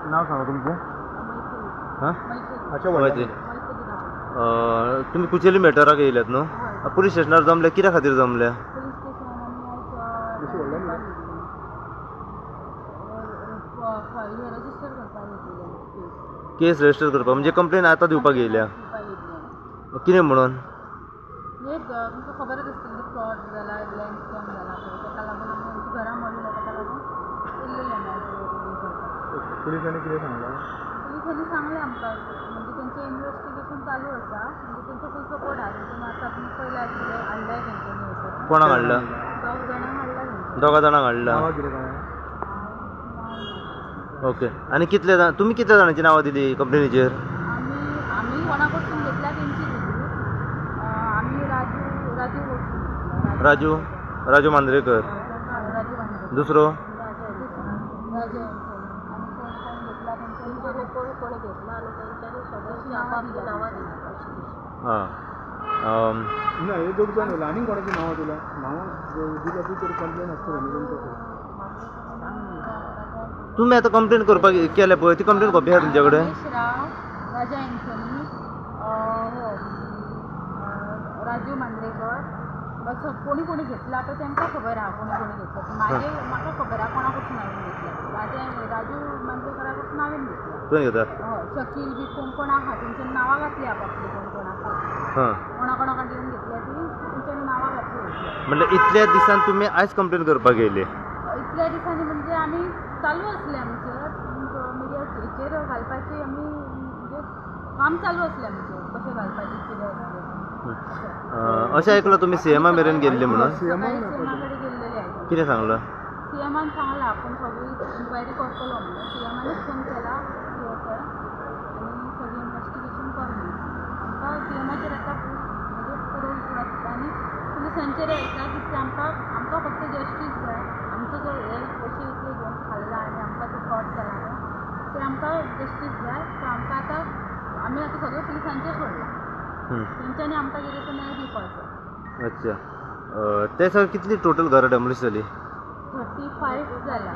नाव सांगा तुमचें. हां, मैत्री. तुमी कुचेली मॅटराक येयल्यात न्हू? पुलीस स्टेशनार जमल्या कित्या खातीर जमल्या? पुलीस स्टेशनार आमी आयज रजिस्टर करपाक घेतलेले केस. रजिस्टर करपाक म्हणजे कंप्लेन आतां दिवपाक येयल्या? कितें म्हणून? एक तुमकां खबरच आसतली, फ्रॉड जाला, लँड स्कॅम जाला पळय, ताका लागून आमी आमची घरां मोडल्या, ताका लागून येयल्लेले आमी आयज हे करपाक. पुलिसांनी कितें सांगलां? पुलिसांनी सांगलें आमकां, म्हणजे तेंचें इन्वेस्टिगेशन चालू आसा, म्हणजे तेंचो फूल सपोर्ट आहा. तेंच्यांनी आतां तुमी पयलें आसतलें, हाडल्याय तेंच्यांनी हें करून. कोणाक हाडला? दोग जाणांक हाडला तेंच्यांनी. दोगा जाणांक हाडला. नांवां कितें काय? ओके, आनी कितले जाण तुमी, कितल्या जाणांची नांवां दिली कंप्लेनीचेर? आमी आमी कोणा कडसून घेतल्या तेंची दिली. आमी राजू राजू कडसून घेतला. राजू, राजू मांद्रेकर. राजू मांद्रेकर. दुसरो? राजू आनी कोण कोण घेतला तेंच्यांनी, कोण कोण घेतला आनी तेंच्यांनी सगळ्यांची आपापली नांवां दिली अशी तशी. हां. ना, हे दोग जाण उरला, आनी कोणाची नांवां दिल्या? नांवां दिल्या ती तरी कंप्लेन आसतली न्हू तुमच्या कडेन. तुमी आतां कंप्लेन करपाक केल्या पळय, ती कंप्लेन कॉपी आसा तुमच्या कडेन? रमेश राव, राजा एन्थनी, हो राजू मांद्रेकर, बस. कोणी कोणी घेतला पळय तेंकां खबर आहा कोणी कोणी घेतला. म्हाजे म्हाका खबर आहा कोणा कडसून हांवें घेतला. राजू मांद्रेकरा कडसून हांवें घेतला. तुवें घेता? हय. शकील बी कोण कोण आहा तेंच्यांनी नांवां घातली आपापली, कोण कोण आसा, कोणा कोणा कडल्यान घेतल्या ती तेंच्यांनी नांवां घातली. म्हणल्यार इतल्या दिसान तुमी आयज कंप्लेन करपाक येयले? इतल्या दिसांनी म्हणजे आमी चालू आसलें आमचें मिडिया हेचेर घालपाची, आमी म्हणजे काम चालू आसलें आमचें, कशें घालपाचें कितें आसलें. अशें आयकलां तुमी सीएमा मेरेन गेल्ले म्हणून. सकाळी सीएमा कडेन गेल्लेले आयज. कितें सांगलां? सीएमान सांगलां आपूण सगळी इन्क्वायरी करतलो म्हणून. सीएमानूच फोन केला आनी सगळी इन्वेस्टिगेशन कर म्हणून. आमकां सीएमाचेर आतां म्हणजे पुरो विश्वास आसा आनी पुलिसांचेर आसा की ते आमकां आमकां फक्त जस्टीस जाय. आमचो जो हे पयशे इतले घेवन खाल्ला आनी आमकां तो फ्रॉड केला न्हू, ते आमकां जस्टीस जाय. सो आमकां आतां आमी आतां सगळें पुलिसांचेर सोडलां. तेंच्यांनी आमकां कितें तो न्याय दिवपाचो. अच्छा, ते सर कितली टोटल घरां डेमोलिश जाली? 35 जाला,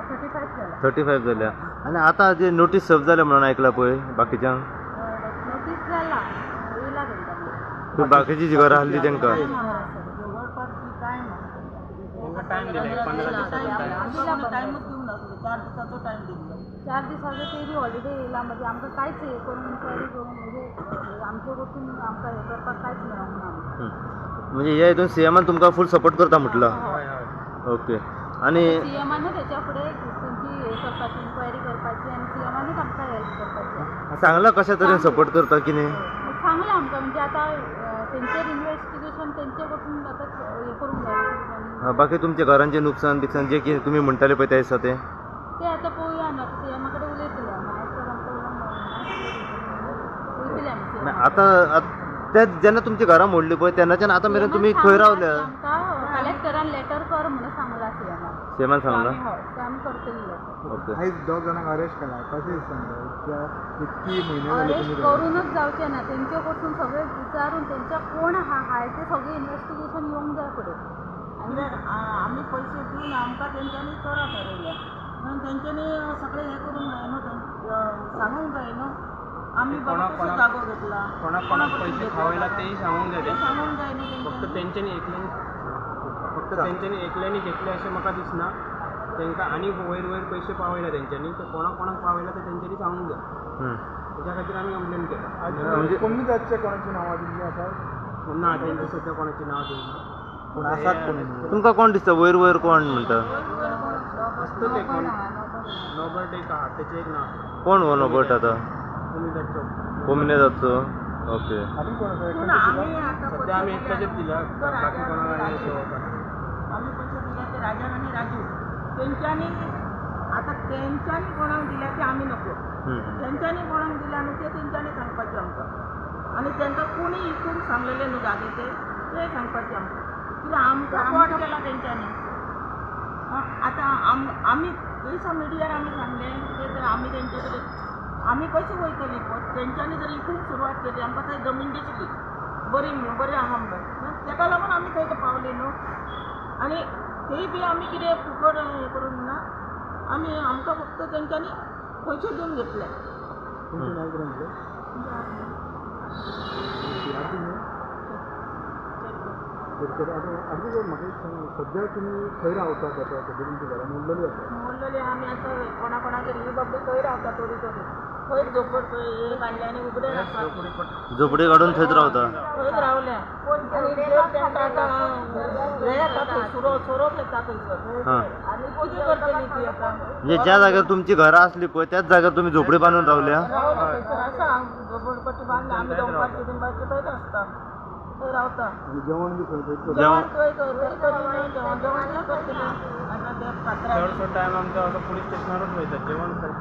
35 जाला. 35 जाल्या. आनी आतां जे नोटीस सर्व जाल्या म्हणून आयकलां पळय बाकीच्यांक? नोटीस जाला, येयला तेंकां. बाकीची जी घरां आहली तेंकां. जवळपास टायम टायम दिलाय 15 दिसाचो. टायमूच दिवंक नासलो, 4 दिसाचो टायम दिल्लो. 4 दिसाचो तेरी हॉलिडे येयला. म्हणजे आमकां कांयच हें करून इन्क्वायरी करून, म्हणजे आमचे कडसून आमकां हें करपाक कांयच मेळोंक ना. म्हणजे ह्या हितून सीएमान तुमकां फूल सपोर्ट करता म्हटलां. ओके, आनी सीएमानूच हेच्या फुडें तेंची हें करपाची, इन्क्वायरी करपाची आनी सीएमानूच आमकां हेल्प करपाची. सांगलां कशा तरेन सपोर्ट करता कितें? सांगलां आमकां, म्हणजे आतां तेंचेर इन्वेस्टिगेशन तेंचे कडसून आतां हें करूंक जाय. बाकी तुमच्या घरांचें नुकसान बिकसान जे कितें तुमी म्हणटाले पळय त्या दिसा तें? ते आतां पळोवया न्हू, आतां सीएमा कडेन उलयतले आमी. आयज तर आमकां उलोवंक मेळूंक ना, वयतले आमी. आतां ते जेन्ना तुमची घरां मोडली पळय तेन्नाच्यान आतां मेरेन तुमी खंय रावल्या? आमकां कलेक्टरान लेटर कर म्हणून सांगलां सीएमान. सीएमान सांगलां? हय, ते आमी करतली लेटर. ओके. आयज दोग जाणांक अरेस्ट केला, कशें दिसता तुमकां? इतकी म्हयने जाले अरेस्ट तुमी करूनच जावचें ना. तेंचे कडसून सगळें विचारून तेंच्या कोण आहा हाय ते सगळें इन्वेस्टिगेशन येवंक जाय फुडें. आनी आमी पयशे दिवन आमकां तेंच्यांनी चोरां ठरयल्या म्हणून तेंच्यांनी सगळें हें करूंक जाय न्हू, सांगूंक जाय न्हू आमी बाबा कसो जागो घेतला, कोणाक कोणाक पैसे खावयला तेही सांगूंक जाय. तें सांगूंक जाय न्हू. फक्त तेंच्यांनी एकल्यांनी, फक्त तेंच्यांनी एकल्यांनी घेतले अशें म्हाका दिसना. तांकां आनी वयर वयर पयशे पावयला तेंच्यांनी, ते कोणाक कोणाक पावयला ते तेंच्यांनी सांगूंक जाय. तेच्या खातीर आमी कंप्लेन केला. म्हणजे कमी जातचे कोणाची नांवां दिल्ली आसा? ना, तेंची सद्या कोणाची नांव दिवंक ना. पूण आसात कोणी? तुमकां कोण दिसता वयर वयर कोण म्हणटा? आसतले कोण. नॉबर्ट एक आहा, तेचें एक नांव. कोण हो नॉबर्ट आतां? कोमिदादचो. कोमिनेदाचो, ओके. आनी कोण आसा? पूण आमी आतां सद्या आमी एकट्याचेच दिल्या, बाकी कोणाक आमी पयशे दिल्या ते राजान आनी राजू तेंच्यांनी. आतां तेंच्यांनी कोणाक दिल्या ते आमी नको. तेंच्यांनी कोणाक दिल्या न्हू ते तेंच्यांनी सांगपाचें आमकां. आनी तेंकां कोणी इकूंक सांगलेलें न्हू जागे ते ते सांगपाचें आमकां. कित्याक आमकां फ्रॉड केला तेंच्यांनी. आतां आमी दिसा मिडियार आमी सांगलें कितें तर आमी तेंचे कडेन आमी कशी वयतली? तेंच्यांनी जर इकूंक सुरवात केली, आमकां थंय जमीन दिसली बरी म्हणून, बरी आहा म्हणून, तेका लागून आमी थंय पावली न्हू. आनी तेय बी आमी कितें फुकट हें करूंक ना. आमी आमकां फक्त तेंच्यांनी पयशे दिवन घेतले. तुमचें नांव कितें म्हणलें? आरती न्हू? तर आतां आरती जर म्हाका एक सांग, सद्या तुमी खंय रावतात आतां? सद्या तुमच्या घरान उरलेली आसा? उरलेली आमी आतां कोणा कोणागेर ही बाबडी थंय रावता थोडी थोडी, खंयच झोपड हे काडले आनी उगडे आसा. झोपडी काडून थंयच रावता. थंयच रावल्या. आनी तेंकां आतां हे येता थंय, सोरोप सोरोप येता थंयसर. आनी कितें करतली ती आतां? म्हणजे ज्या जाग्यार तुमची घरां आसली पळय त्याच जाग्यार तुमी झोपडी बांदून रावल्या. रावले थंयसर आसा झोपडपट्टी बांदल्या आमी, दनपारचे बिनपारचे थंयच आसता, थंय रावता. आनी जेवण बी खंय थंयच करता? जेवण खंय खंय करी, जेवण जेवण कितें करतली आतां ते फातरार? चडसो टायम आमचो असो पुलीस स्टेशनारूच वयता जेवण खंय.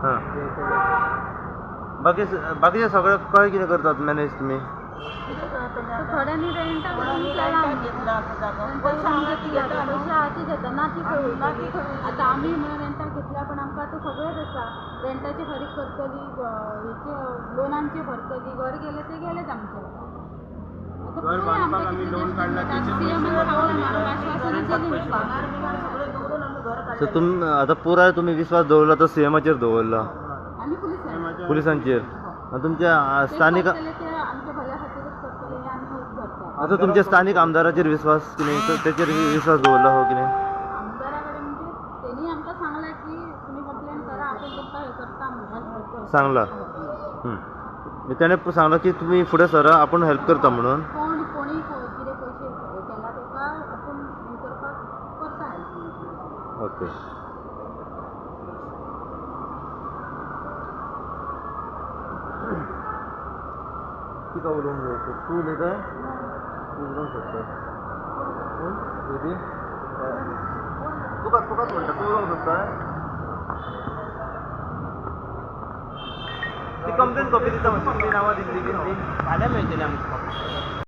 हां, बाकी बाकीचे सगळें कळ्ळें? कितें करतात मॅनेज तुमी? कितें करतली आतां? थोड्यांनी रेंटाक रूम कोणानी केला. रेंटाक घेतला आतां जागो, पयशे आहा ती घेता न्हू. पयशे आहा ती घेता, ना ती खंय ना ती वयतली? खंय. आतां आमी म्हणून रेंटाक घेतल्या, पण आमकां आतां सगळेंच आसा. रेंटाचे फारीक करतली, हेचे लोनांचे भरतली, घर गेलें ते गेलेच आमचें. आतां घर पळोवया बांदपाक आमकां आमी कितले लोन दीस काडला, उरता. तेचे सीएमान पयशे सांगलां, आश्वासनां रेंटाक दिलीं. पयशे. भांगर बिंगर सगळें दवरून आमी घर सो काडलें. तुम आतां पुराय तुमी विस्वास दवरला तो सीएमाचेर दवरला? आमी पुलिसांचेर. पुलिसांचेर. आनी तुमच्या ते स्थानीक करतले ते आमच्या भल्या खातीरच करतले हे आमी hope धरता. आतां तुमच्या स्थानीक आमदाराचेर विस्वास कितें, तेचेर विस्वास दवरला हो कितें? आमदारा कडेन म्हणजे तेणी आमकां सांगलां की तुमी कंप्लेन करा, आपूण तुमकां हें करता म्हणून, हेल्प करता. सांगला. तेणें सांगलां की तुमी फुडें सरा, आपूण हेल्प करता म्हणून. कोण कोणी कितें पयशे हे केला तेका आपूण हें करपाक करता हेल्प. ओके. तिका उलोवंक जाय. तूं उलयता? तूं उलोवंक शकता कोण बेबी? तुका तुकाच म्हणटा, तूं उलोवंक सोदता? ती कंप्लेन कॉपी दिता मातशी, तुमी नांवां दिल्ली कितें ती. फाल्यां मेळटली आमकां.